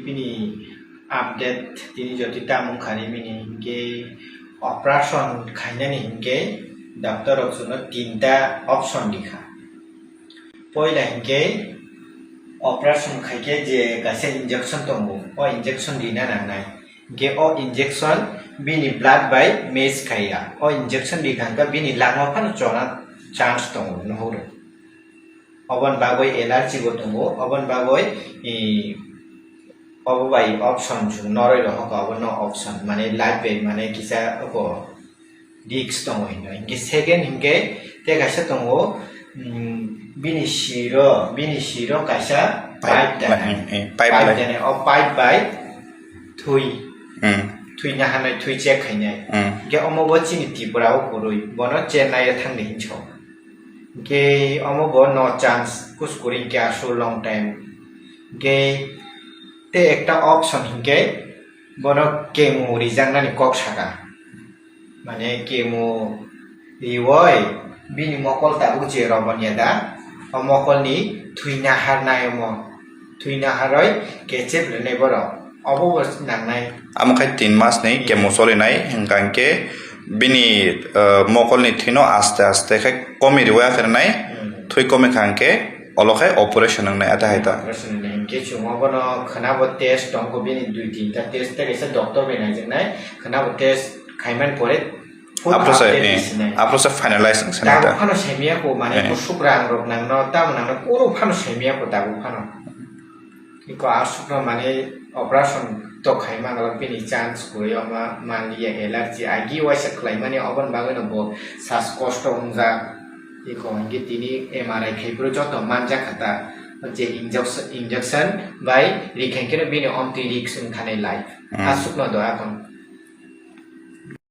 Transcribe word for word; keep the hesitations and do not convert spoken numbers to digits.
Bini update tini jotoi tamo wngkha rimini hinkhe operation khainani hinkhe doctor rok chwngno tinta option rikha. Poila hinkhe operation khaikhe je kaisa injection tongo, o injection rina nangnai. Hinkhe o injection bini blood bai match khaiya. O injection rikha hinkhe bini langma phano chona chance tongo, nuhoro. Oboni bagwi allergy bo tongo, oboni bagwi, i, obo bai option chwng noroi rohor kha, obo no option, mane life bai mane kisa oko risk tongo hinwi. Hinkhe second hinkhe tei kaisa tongo, mm, bini siro, bini siro kaisa Pipe, pipe danai. mm, mm, pipe Pipe lai. danai, o pipe bai thui, Mm, thui naharnai, thui check khainai. mm. Hinkhe omo bo chini Tripura o kwrwi, bono Chennai o thangdi hinwi sao. Hinkhe omo bo no chance, kuskuri hinkhe aswk long time. Hinkhe tei ekta option hinkhe bono chemo rijaknani kok saka. Mane chemo riwi bini mokol tabuk je robonia da, o mokolni thwi naharnai omo. Thwi naharwi kechep rwnai borok. Obo bo nangnai. Amo khai tin mas ni chemo solinai, hwnkha hinkhe bini, eh, mokolni thwino aste aste khai komi riwi akhernai, Hmm. thwi komi kha hinkhe olo khai operation wngnai ata hai ta. Operation wngnai hinkhe chwng obono khwnabo test tongkho bini dui tinta test tei kaisa doctor bai naijaknai, khwnabo test khaimani pore full Aphuru se, update eh, sinai. Aphuru se finalize wngsanai Tabuk ta. phano saimiyakho, mane Eh. bwswk rang rok nangno, tamo nangno, kunu phano saimiyakho tabuk phano. Iko aswkno mane operation to khaima glak bini chance kwrwi, omo manliya allergy, agi waisa khlaimani, oboni bagwino bo sas kosto wngjak. Iko hinkhe tini M R I khaiphuru joto manjak kha ta, je injection, injection bai rikha hinkhe bini omtwi risk wngkha nai life. Hmm. Aswkno do akon.